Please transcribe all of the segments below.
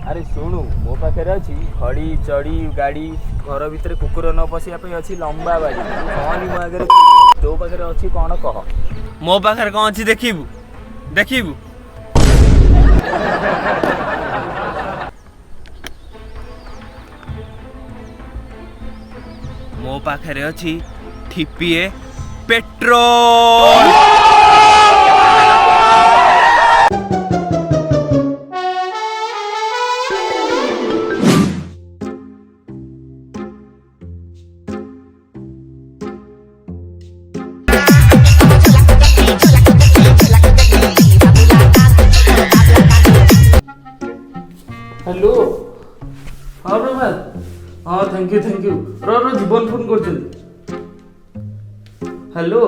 ଆରେ ଶୁଣୁ, ମୋ ପାଖରେ ଅଛି ଘଡ଼ି, ଚଡ଼ି, ଗାଡ଼ି, ଘର ଭିତରେ କୁକୁର ନ ପଶିବା ପାଇଁ ଅଛି ଲମ୍ବା ବାଡ଼ି। କହନି ମୋ ଆଗରେ, ତୋ ପାଖରେ ଅଛି କଣ କହ। ମୋ ପାଖରେ କଣ ଅଛି ଦେଖିବୁ ଦେଖିବୁ। ମୋ ପାଖରେ ଅଛି ଠିପିଏ ପେଟ୍ରୋଲ। ହ୍ୟାଲୋ, ହଁ ପ୍ରଭାତ, ହଁ thank you thank you. ର ର, ଜୀବନ ଫୋନ୍ କରୁଛନ୍ତି। ହ୍ୟାଲୋ,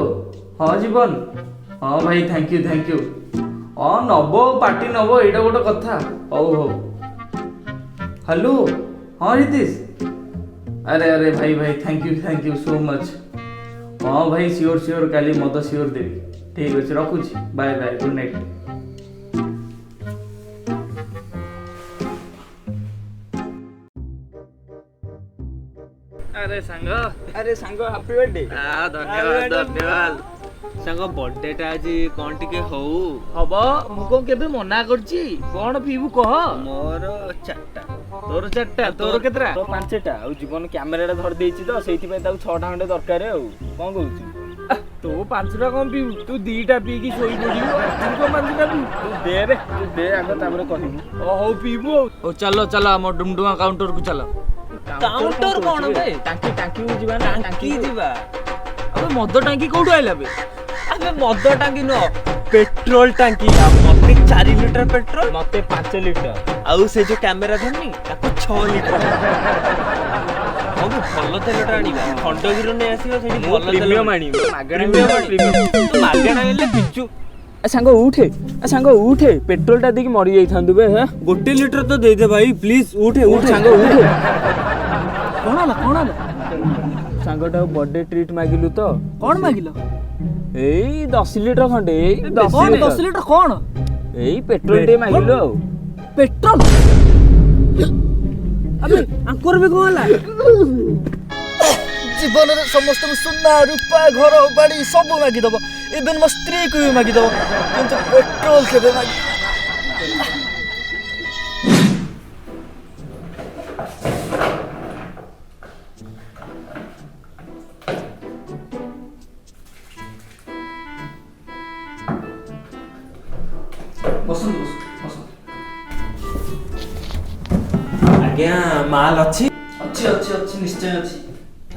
ହଁ ଜୀବନ, ହଁ ଭାଇ thank you thank you. ହଁ ନବ ପାର୍ଟି ନବ, ଏଇଟା ଗୋଟେ କଥା। ହଉ ହଉ। ହ୍ୟାଲୋ, ହଁ ରିତେଶ, ଆରେ ଆରେ ଭାଇ ଭାଇ thank you thank you so much. ହଁ ଭାଇ ସିଓର ସିଓର, କାଲି ମଦ ସିଓର ଦେବି। ଠିକ୍ ଅଛି, ରଖୁଛି, ବାଏ ବାଏ, ଗୁଡ୍ ନାଇଟ୍। ଆରେ ସାଙ୍ଗ, ଆରେ ସାଙ୍ଗ, ହାପି ବର୍ଥଡେ। ଧନ୍ୟବାଦ ଧନ୍ୟବାଦ ସାଙ୍ଗ। ବର୍ଥଡେଟା ଆଜି କଣ ଟିକେ ହଉ। ହବ, ମୁଁ କଣ କେବେ ମନା କରିଛି? କଣ ପିଇବୁ କହ। ମୋର ଚାରିଟା। ତୋର ଚାରିଟା, ତୋର କେତେଟା? ତ ପାଞ୍ଚଟା। ଆଉ ଜୀବନ କ୍ୟାମେରାଟା ଧରି ଦେଇଛି ତ ସେଇଥିପାଇଁ ତାକୁ ଛଅଟା ଖଣ୍ଡେ ଦରକାର। ଆଉ କଣ କହୁଛୁ? ତୋ ପାଞ୍ଚଟା କଣ ପିଇବୁ? ତୁ ଦିଟା ପିଇକି ଶୋଇ ପଡିବୁ, ତୁ କଣ ପାଞ୍ଚଟା ପିଇବୁ? ତୁ ଦେ ରେ, ତୁ ଦେ ଆଗ, ତାପରେ କହିବୁ। ଓ ହଉ, ପିଇବୁ ଆଉ। ହଉ ଚାଲ ଚାଲ, ଆମ ଡୁମଡୁମା କାଉଣ୍ଟରକୁ ଚାଲ। କାଉଣ୍ଟର କଣ ବେ? ଟାଙ୍କି, ଟାଙ୍କିକୁ ଯିବା ନା? ଟାଙ୍କି ଯିବା। ଆବେ ମଦ ଟାଙ୍କି କୋଉଠୁ ଆଇଲା ବେ? ଆବେ ମଦ ଟାଙ୍କି ନୁହଁ, ପେଟ୍ରୋଲ ଟାଙ୍କି। ଆଉ ମତେ 4 ଲିଟର ପେଟ୍ରୋଲ। ମତେ 5 ଲିଟର। ଆଉ ସେ ଯୋଉ କ୍ୟାମେରା ଧରିନି ତାକୁ 6 ଲିଟର। ହଁ ବେ, ଭଲ ତେଲଟା ଆଣିବା, ଖଣ୍ଡଗିରିରୁ ନେଇ ଆସିବା, ସେଠି ମୁଁ ଭଲ ତେଲ। ପ୍ରିମିୟମ ଆଣିବି, ମାଗଣା ପ୍ରିମିୟମ ପ୍ରିମିୟମ। ମାଗଣା ହେଲେ ପିଚୁ। ଏ ସାଙ୍ଗ ଉଠେ, ଏ ସାଙ୍ଗ ଉଠେ, ପେଟ୍ରୋଲଟା ଦେଇକି ମରି ଯାଇଥାନ୍ତୁ ବେ। ହେ 1 ଲିଟର ତ ଦେଇଦେ ଭାଇ, ପ୍ଲିଜ ଉଠେ ଉଠ ଉଠେ ସାଙ୍ଗ ଉଠେ। କଣ ହେଲା କଣ ହେଲା? ସାଙ୍ଗଟାକୁ ବର୍ଥଡେ ଟ୍ରିଟ୍ ମାଗିଲୁ ତ। କଣ ମାଗିଲ? ଏଇ 10 ଲିଟର ଖଣ୍ଡେ, ଏଇ 10 କଣ ଲିଟର। 10 ଲିଟର କଣ? ଏଇ ପେଟ୍ରୋଲ ଟିକେ ମାଗିଲୁ। ଆଉ ପେଟ୍ରୋଲ? ଆବେ ଆଙ୍କର ବି କଣ ହେଲା? ଜୀବନରେ ସମସ୍ତଙ୍କୁ ସୁନା ରୂପା ଘର ବାଡ଼ି ସବୁ ମାଗିଦବ, ଇଭେନ୍ ମୋ ସ୍ତ୍ରୀକୁ ବି ମାଗିଦବ, କିନ୍ତୁ ପେଟ୍ରୋଲ କେବେ ମାଗି। ବସନ୍ତୁ ବସନ୍ତୁ ବସନ୍ତୁ। ଆଜ୍ଞା ମାଲ ଅଛି? ଅଛି ଅଛି ଅଛି, ନିଶ୍ଚୟ ଅଛି।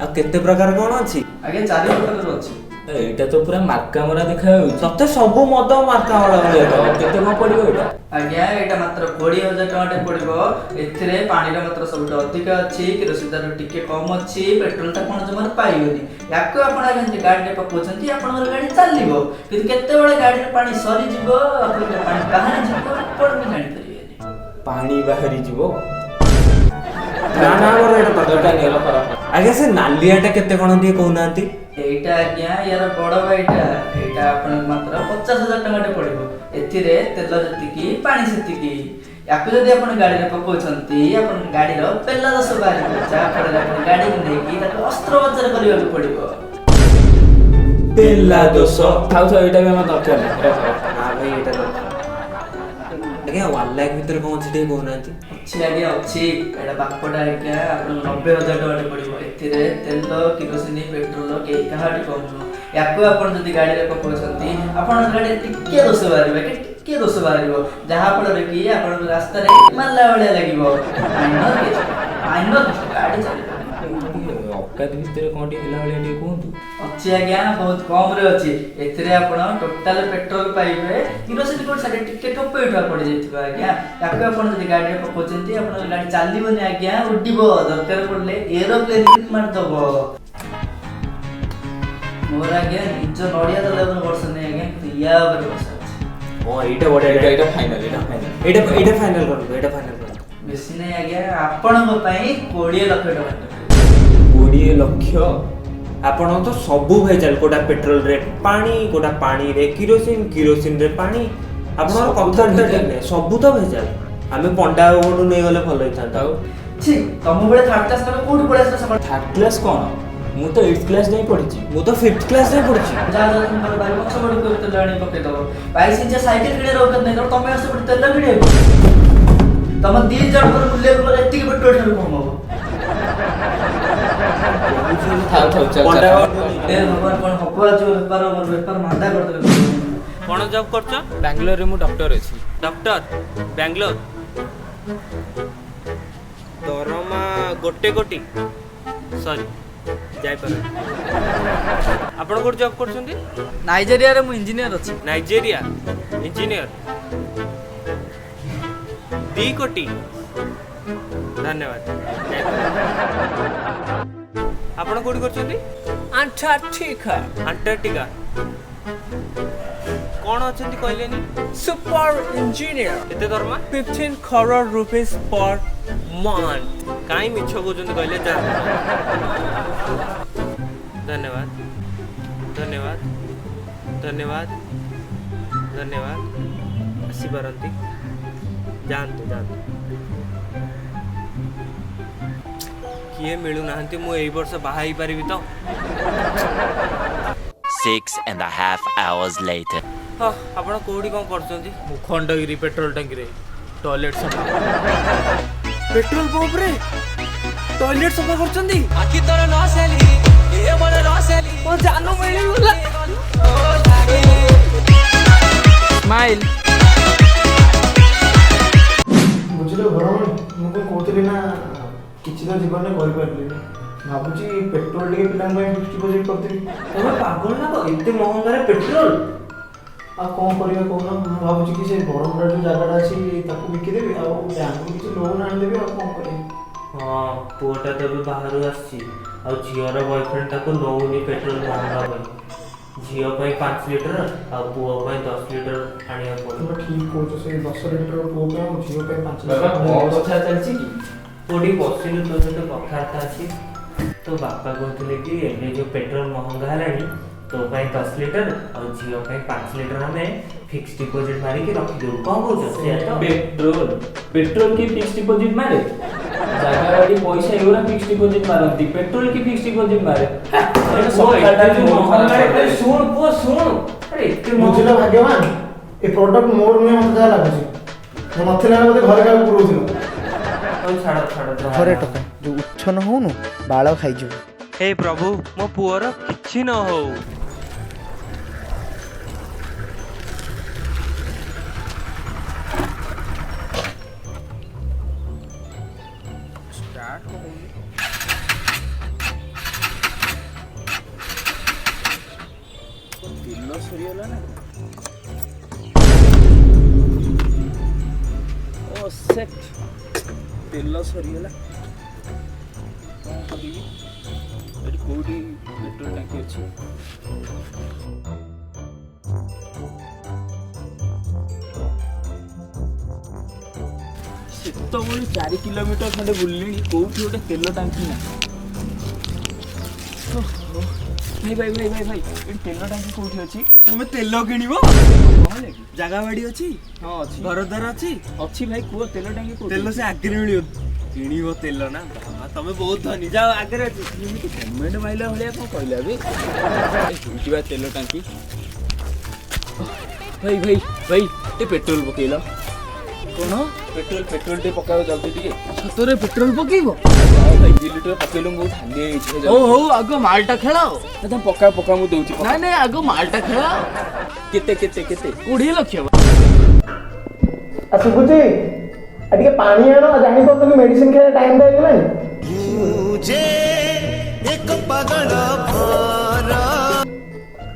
ଆଉ କେତେ ପ୍ରକାର କଣ ଅଛି? ଆଜ୍ଞା 4 ପ୍ରକାରର ଅଛି। ଏଇଟା ତ ପୁରା ମାର୍କା ମରା ଦେଖାଯାଉଛି। ତତେ ସବୁ ମଦ ମାର୍କା ମରା ଭଳିଆ। ତ କେତେ କଣ ପଡିବ ଏଇଟା? ଆଜ୍ଞା ଏଇଟା ମାତ୍ର 20,000 ଟଙ୍କାଟେ ପଡ଼ିବ। ଏଥିରେ ପାଣିର ମାତ୍ରା ସବୁଠୁ ଅଧିକ ଅଛି, କିରୋସିନ ତାର ଟିକେ କମ ଅଛି, ପେଟ୍ରୋଲଟା ଆପଣ ଜମାରୁ ପାଇବେନି। ୟାକୁ ଆପଣ ଆଜ୍ଞା ଯଦି ଗାଡ଼ିରେ ପକାଉଛନ୍ତି ଆପଣଙ୍କର ଗାଡ଼ି ଚାଲିବ, କିନ୍ତୁ କେତେବେଳେ ଗାଡ଼ିରେ ପାଣି ସରିଯିବ, ଆପଣଙ୍କର ପାଣି ବାହାରିଯିବ, ଆପଣ ବି ଜାଣିପାରିବେନି। ପାଣି ବାହାରି ଯିବ? ନା ନା, ଆମର ଏଇଟା ଦରକାର ଦରକାର ନାହିଁ, ରଖ ରଖ। ଆଜ୍ଞା ସେ ନାଲିଆଟା କେତେ କଣ ଟିକେ କହୁନାହାନ୍ତି। ଏଇଟା ଆଜ୍ଞା ୟାର ବଡ ଭାଇଟା, ଏଇଟା ଆପଣଙ୍କୁ ମାତ୍ର 50,000 ଟଙ୍କାଟେ ପଡ଼ିବ। ଏଥିରେ ତେଲ ଯେତିକି ପାଣି ସେତିକି। ୟାକୁ ଯଦି ଆପଣ ଗାଡ଼ିରେ ପକାଉଛନ୍ତି ଆପଣଙ୍କ ଗାଡ଼ିର ପେଲା ଦୋଷ ବାହାରିବ, ଯାହାଫଳରେ ଆପଣ ଗାଡ଼ିକୁ ନେଇକି ତାକୁ ଅସ୍ତ୍ରୋପଚାର କରିବାକୁ ପଡ଼ିବ। ପେଲା ଦୋଷ? ଥାଉ ଥାଉ, ଏଇଟା ବି ଆମର ଦରକାର ନାହିଁ, ରଖ ରଖ। ନା ଭାଇ ଏଇଟା ଦରକାର। ଆଜ୍ଞା 1 ଲାଖ ଭିତରେ କଣ ଅଛି ଟିକେ କହୁନାହାନ୍ତି। ଅଛି ଆଜ୍ଞା ଅଛି। ଏଇଟା ବାପଟା ଆଜ୍ଞା ଆପଣଙ୍କୁ 90,000 ଟଙ୍କାଟେ ପଡ଼ିବ। ଏଥିରେ ତେଲ କିରୋସିନି ପେଟ୍ରୋଲ କେହି କାହାଠୁ କମ ନୁହଁ। ୟାକୁ ଆପଣ ଯଦି ଗାଡ଼ିରେ ପକାଉଛନ୍ତି ଆପଣଙ୍କ ଗାଡ଼ିରେ ଟିକେ ଦୋଷ ବାହାରିବ, ଆଜ୍ଞା ଟିକେ ଦୋଷ ବାହାରିବ, ଯାହାଫଳରେ କି ଆପଣଙ୍କ ରାସ୍ତାରେ ମାରିଲା ଭଳିଆ ଲାଗିବ। ମାଇନର କିଛି ମାଇନର କିଛି, ଗାଡ଼ି ଚାଲିବ। ଅକାତ ଭିତରେ କଣ ଟିକେ ହେଲା ଭଳିଆ ଟିକେ କୁହନ୍ତୁ। ଅଛି ଆଜ୍ଞା, ବହୁତ କମରେ ଅଛି। ଏଥିରେ ଆପଣ ଟୋଟାଲ ପେଟ୍ରୋଲ ପାଇବେ, କିରୋସିନି କୋଉଠି ସାଇଡରେ ଟିକେ ଠୋପେ ଉଠା ପଡ଼ିଯାଇଥିବ ଆଜ୍ଞା। ତାକୁ ଆପଣ ଯଦି ଗାଡ଼ିରେ ପକାଉଛନ୍ତି ଆପଣଙ୍କ ଗାଡ଼ି ଚାଲିବନି ଆଜ୍ଞା, ଉଡ଼ିବ, ଦରକାର ପଡ଼ିଲେ ଏରୋପ୍ଲେନ ବି ମାରିଦବ। ମୋର ଆଜ୍ଞା ନିଜ ନଡ଼ିଆ ତେଲ ଉପରେ ଭରସା ନାହିଁ ଆଜ୍ଞା, କିନ୍ତୁ ୟା ଉପରେ ଭରସା ଅଛି। ହଁ ଏଇଟା ବଢିଆ। ଏଇଟା ଏଇଟା ଫାଇନାଲ, ଏଇଟା ଫାଇନାଲ। ଏଇଟା ଏଇଟା ଫାଇନାଲ କରନ୍ତୁ, ଏଇଟା ଫାଇନାଲ କରନ୍ତୁ। ବେଶୀ ନାହିଁ ଆଜ୍ଞା, ଆପଣଙ୍କ ପାଇଁ 20 ଲକ୍ଷ ଟଙ୍କା। 20 ଲକ୍ଷ? ଆପଣ ତ ସବୁ ଭେଜାଲ, କୋଉଟା ପେଟ୍ରୋଲରେ ପାଣି, କୋଉଟା ପାଣିରେ କିରୋସିନ, କିରୋସିନରେ ପାଣି। ଆପଣଙ୍କର ସବୁ ତ କଥାବାର୍ତ୍ତା ଭେଜାଲ। ଠିକ ନାହିଁ, ସବୁ ତ ଭେଜାଲ। ଆମେ ପଣ୍ଡା ବାବୁଙ୍କଠୁ ନେଇଗଲେ ଭଲ ହେଇଥାନ୍ତା। ଆଉ ଛି, ତମ ଭଳିଆ ଥାର୍ଡ କ୍ଲାସ୍ ତମେ କୋଉଠି ପଳେଇ ଆସିଲ ସକାଳୁ? ଥାର୍ଡ କ୍ଲାସ୍ କ'ଣ, ମୁଁ ତ ଏଇଟ୍ କ୍ଲାସ୍ ଯାଏଁ ପଢ଼ିଛି। ମୁଁ ତ ଫିଫ୍ଥ କ୍ଲାସ୍ ଯାଏଁ ପଢୁଛି। ଯାହା ଯାହା ତୁମର ବାରି ପଛ ପଟେ କରି ତେଲ ଆଣି ପକେଇଦବ। 22 ଇଞ୍ଚିଆ ସାଇକେଲ କିଣିବାର ଔକାତ ନାହିଁ ତେଣୁ ତମେ ଆସ ଗୋଟେ ତେଲ କିଣିବାକୁ। ତମ ଦି ଜଣଙ୍କର ବୁଲିବାକୁ ଗଲେ ଏତିକି ପେଟ୍ରୋଲ ଠାରୁ କମ ହବ। ଥାଉ ଥାଉ, ଚାଲ। ପଣ୍ଡା ଚାଲ। ବାବୁଙ୍କଠୁ ନେଇଯିବା। ଏ ଭଗବାନ, କଣ ହବ ଆଜି? ବେପାର, ମୋର ବେପାର ମାନ୍ଦା କରିଦେଲେ। କ'ଣ ଜବ୍ କରୁଛ? ବାଙ୍ଗାଲୋରରେ ମୁଁ ଡକ୍ଟର ଅଛି। ଡକ୍ଟର, ବାଙ୍ଗାଲୋର, ଦରମା 1 କୋଟି। ସରି, ଯାଇପାରେ। ଆପଣ କୋଉଠି ଜବ୍ କରୁଛନ୍ତି? ନାଇଜେରିଆରେ ମୁଁ ଇଞ୍ଜିନିୟର ଅଛି। ନାଇଜେରିଆ ଇଞ୍ଜିନିୟର, 2 କୋଟି। ଧନ୍ୟବାଦ, ଯାଇପାରେ। ଆପଣ କୋଉଠି କରୁଛନ୍ତି? ଆଣ୍ଟାର୍କଟିକା। ଆଣ୍ଟାର୍କଟିକା। କ'ଣ ଅଛନ୍ତି କହିଲେନି? Super engineer. କେତେ ଦରମା? 15 crore rupees per month. କାହିଁ ମିଛ କହୁଛନ୍ତି କହିଲେ? ଯା। ଧନ୍ୟବାଦ, ଧନ୍ୟବାଦ, ଧନ୍ୟବାଦ, ଧନ୍ୟବାଦ। ଆସିପାରନ୍ତି, ଯାଆନ୍ତୁ, ଯାଆନ୍ତୁ। କିଏ ମିଳୁନାହାନ୍ତି। ମୁଁ ଏଇ ବର୍ଷ ବାହା ହେଇପାରିବି ତ? 6.5 hours later. ହଁ, ଆପଣ କୋଉଠି କ'ଣ କରୁଛନ୍ତି? ମୁଁ ଖଣ୍ଡଗିରି ପେଟ୍ରୋଲ ଟାଙ୍କିରେ ଟଏଲେଟ୍ ସଫା। ପେଟ୍ରୋଲ ପମ୍ପରେ ଟଏଲେଟ୍ ସଫା କରୁଛନ୍ତି। ମୋ ଜାନ ମିଳିଗଲା। ସ୍ମାଇଲ୍। ବୁଝିଲ ଘରମଣି, ମୁଁ କ'ଣ କହୁଥିଲି ନା, କିଛି ତ ଜୀବନରେ କରିପାରିଲିନି। ଭାବୁଛି ପେଟ୍ରୋଲ ଟିକେ ପିଲାଙ୍କ ପାଇଁ ଫିକ୍ସ ଡିପୋଜିଟ୍ କରିଦେବି। ତମେ ପାଗଳ ନା କଣ? ଏତେ ମହଙ୍ଗାରେ ପେଟ୍ରୋଲ? ଆଉ କ'ଣ କରିବା କହୁନ? ମୁଁ ଭାବୁଛି କି ସେ ବରମୁଣ୍ଡା ଯେଉଁ ଜାଗାଟା ଅଛି ତାକୁ ବିକିଦେବି, ଆଉ ବ୍ୟାଙ୍କରୁ କିଛି ଲୋନ୍ ଆଣିଦେବି। ଆଉ କ'ଣ କରିବି? ହଁ, ପୁଅଟା ତ ଏବେ ବାହାରୁ ଆସିଛି, ଆଉ ଝିଅର ବୟଫ୍ରେଣ୍ଡ ତାକୁ ନଉନି ପେଟ୍ରୋଲ ମହଙ୍ଗା ପାଇଁ। ଝିଅ ପାଇଁ 5 ଲିଟର ଆଉ ପୁଅ ପାଇଁ 10 ଲିଟର ଆଣିବାକୁ ପଡ଼ିବ। ତୁମେ ଠିକ୍ କହୁଛ। ସେଇ 10 ଲିଟର ପୁଅ ପାଇଁ ଆଉ ଝିଅ ପାଇଁ 5 ବାବା, ଲିଟର। କ'ଣ କଥା ଚାଲିଛି କି? କୋଉଠି ବସିଲୁ? ତୋ ସହିତ କଥାବାର୍ତ୍ତା ଅଛି। ତୋ ବାପା କହୁଥିଲେ କି ଏବେ ଯୋଉ ପେଟ୍ରୋଲ ମହଙ୍ଗା ହେଲାଣି, ତୋ ପାଇଁ 10 ଲିଟର ଆଉ ଝିଅ ପାଇଁ 5 ଲିଟର ଆମେ ଫିକ୍ସ ଡିପୋଜିଟ୍ ମାରିକି ରଖିଦେବୁ। କ'ଣ କହୁଛ, ସେଇଆ ତ? ପେଟ୍ରୋଲ, ପେଟ୍ରୋଲ କି ଫିକ୍ସ ଡିପୋଜିଟ୍ ମାରେ? ଜାଗା, ବାଡ଼ି, ପଇସା ଏଗୁଡ଼ା ଫିକ୍ସ ଡିପୋଜିଟ୍ ମାରନ୍ତି, ପେଟ୍ରୋଲ କି ଫିକ୍ସ ଡିପୋଜିଟ୍ ମାରେ? ପୁଅ, ସକାଳଟା ଏତେ ମୁଣ୍ଡ ଖରାପ ମହଙ୍ଗାରେ କରିଦେଲେ। ଶୁଣ ପୁଅ, ଶୁଣ। ଆରେ ଏତେ ବୁଝିଲ ମହଙ୍ଗା। ଭାଗ୍ୟବାନ, ଏ ପ୍ରଡକ୍ଟ ମୋର ନୁହେଁ ମତେ ଯାହା ଲାଗୁଛି। ମୁଁ ନଥିଲା ବେଳେ ବୋଧେ ଘରେ କାହାକୁ ପୁରଉଥିଲ। ହଉ ଛାଡ଼, ଛାଡ଼, ଯାହା ଘରେ ହେଲା। ଟୋକା, ଯୋଉ ଉଚ୍ଛନ ହଉନୁ, ବାଳ ଖାଇଯିବୁ। ହେ ପ୍ରଭୁ, ମୋ ପୁଅର କିଛି ନ ହଉ। ଷ୍ଟାର୍ଟ ହଉନି। ତେଲ ସରିଗଲା ନା? ଓ ସେଟ୍, ତେଲ ସରିଗଲା। କ'ଣ କରିବି? ଏଠି କୋଉଠି ପେଟ୍ରୋଲ ଟାଙ୍କି ଅଛି? ସେତେବେଳୁ 4 କିଲୋମିଟର ଖଣ୍ଡେ ବୁଲିଲିଣି, କୋଉଠି ଗୋଟେ ତେଲ ଟାଙ୍କି ନାହିଁ। ଓହୋ। ଭାଇ, ଭାଇ, ଭାଇ, ଭାଇ, ଭାଇ, ଏଠି ତେଲ ଟାଙ୍କି କୋଉଠି ଅଛି? ତମେ ତେଲ କିଣିବ? କଣ ହେଲା କି? ଜାଗା ବାଡି ଅଛି? ହଁ, ଅଛି। ଘର ଦ୍ୱାର ଅଛି? ଅଛି ଭାଇ, କୁହ ତେଲ ଟାଙ୍କି କୋଉଠି? ତେଲ ସେ ଆଗରେ ମିଳିବ। କିଣିବ ତେଲ ନା? ବାବା, ତମେ ବହୁତ ଧନୀ। ଯାଅ, ଆଗରେ ଅଛି। ଏମିତି କମେଣ୍ଟ ମାଇଲା ଭଳିଆ କଣ କହିଲା ବେ? ଏ ହେଇଠି ବା ତେଲ ଟାଙ୍କି। ଭାଇ, ଭାଇ, ଭାଇ, ଟିକେ ପେଟ୍ରୋଲ ପକେଇଲ। କଣ? ପେଟ୍ରୋଲ, ପେଟ୍ରୋଲ ଟିକେ ପକାଅ ଜଲ୍ଦି ଟିକେ। ସତରେ ପେଟ୍ରୋଲ ପକେଇବ? ହଁ ଭାଇ, 2 ଲିଟର ପକେଇଲୁ, ମୁଁ ବହୁତ ହାଲିଆ ହେଇଛି ଭାଇ, ହଉ। ଜଲ୍ଦି। ହଉ, ଆଗ ମାଲଟା ଖେଳାଅ। ନା, ତମେ ପକା, ପକା, ମୁଁ ଦଉଛି, ପକା। ନାଇଁ ନାଇଁ, ଆଗ ମାଲଟା ଖେଳାଅ। କେତେ, କେତେ, କେତେ? 20 ଲକ୍ଷ। ଆଉ ଶୁଭୁଛି? ଆଉ ଟିକେ ପାଣି ଆଣ। ଆଉ ଜାଣିପାରୁନ କି ମେଡିସିନ ଖାଇବା ଟାଇମଟା ହେଇଗଲାଣି?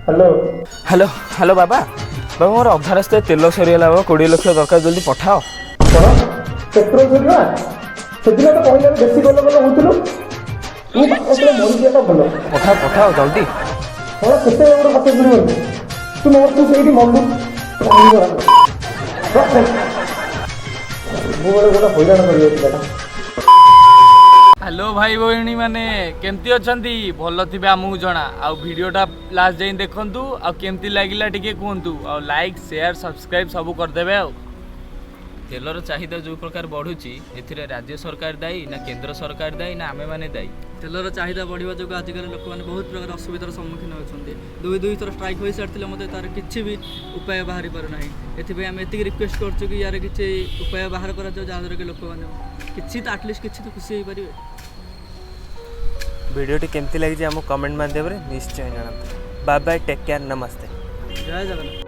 ହ୍ୟାଲୋ। ହ୍ୟାଲୋ, ହ୍ୟାଲୋ, ବାବା, ବାବା, ମୋର ଅଧା ରାସ୍ତାରେ ତେଲ ସରିଗଲା ବାବା। 20 ଲକ୍ଷ ଦରକାର, ଜଲ୍ଦି ପଠାଅ। କଣ, ପେଟ୍ରୋଲ ସରିଗଲା? ସେଦିନ ତ କହିଲା ବେଶୀ ଗଲ ଗଲ ହଉଥିଲୁ। ତୁ ବାପା ମରିଯିବାଟା ଭଲ। ପଠାଅ, ପଠାଅ ଜଲ୍ଦି। କଣ, କେତେ ଗୋଟେ କଥା ଶୁଣିବନି ତୁ? ତୁ ସେଇଠି ମଲୁ। ସବୁବେଳେ ଗୋଟେ ହଇରାଣ କରିବ ପିଲାଟା। ହ୍ୟାଲୋ ଭାଇ ଭଉଣୀ ମାନେ, କେମିତି ଅଛନ୍ତି? ଭଲ ଥିବେ ଆମକୁ ଜଣା। ଆଉ ଭିଡ଼ିଓଟା ଲାଷ୍ଟ ଯାଇ ଦେଖନ୍ତୁ, ଆଉ କେମିତି ଲାଗିଲା ଟିକେ କୁହନ୍ତୁ, ଆଉ ଲାଇକ୍, ସେୟାର, ସବସ୍କ୍ରାଇବ୍ ସବୁ କରିଦେବେ ଆଉ। ତେଲର ଚାହିଦା ଯେଉଁ ପ୍ରକାର ବଢ଼ୁଛି, ଏଥିରେ ରାଜ୍ୟ ସରକାର ଦାୟୀ ନା କେନ୍ଦ୍ର ସରକାର ଦାୟୀ ନା ଆମେମାନେ ଦାୟୀ? ତେଲର ଚାହିଦା ବଢ଼ିବା ଯୋଗୁଁ ଆଜିକାଲି ଲୋକମାନେ ବହୁତ ପ୍ରକାର ଅସୁବିଧାର ସମ୍ମୁଖୀନ ହେଉଛନ୍ତି। ଦୁଇ ଦୁଇ ଥର ଷ୍ଟ୍ରାଇକ୍ ହୋଇସାରିଥିଲେ ମଧ୍ୟ ତା'ର କିଛି ବି ଉପାୟ ବାହାରି ପାରୁନାହିଁ। ଏଥିପାଇଁ ଆମେ ଏତିକି ରିକ୍ୱେଷ୍ଟ କରୁଛୁ କି ୟାର କିଛି ଉପାୟ ବାହାର କରାଯାଉ, ଯାହାଦ୍ୱାରା କି ଲୋକମାନେ କିଛି ତ ଆଟଲିଷ୍ଟ କିଛି ତ ଖୁସି ହେଇପାରିବେ। ଭିଡ଼ିଓଟି କେମିତି ଲାଗିଛି, ଆମ କମେଣ୍ଟ ମାଧ୍ୟମରେ ନିଶ୍ଚୟ ଜଣାନ୍ତୁ। ବାଏ ବାଏ, ଟେକ୍ କେୟାର, ନମସ୍ତେ। ଜୟ ଜଗନ୍ନାଥ।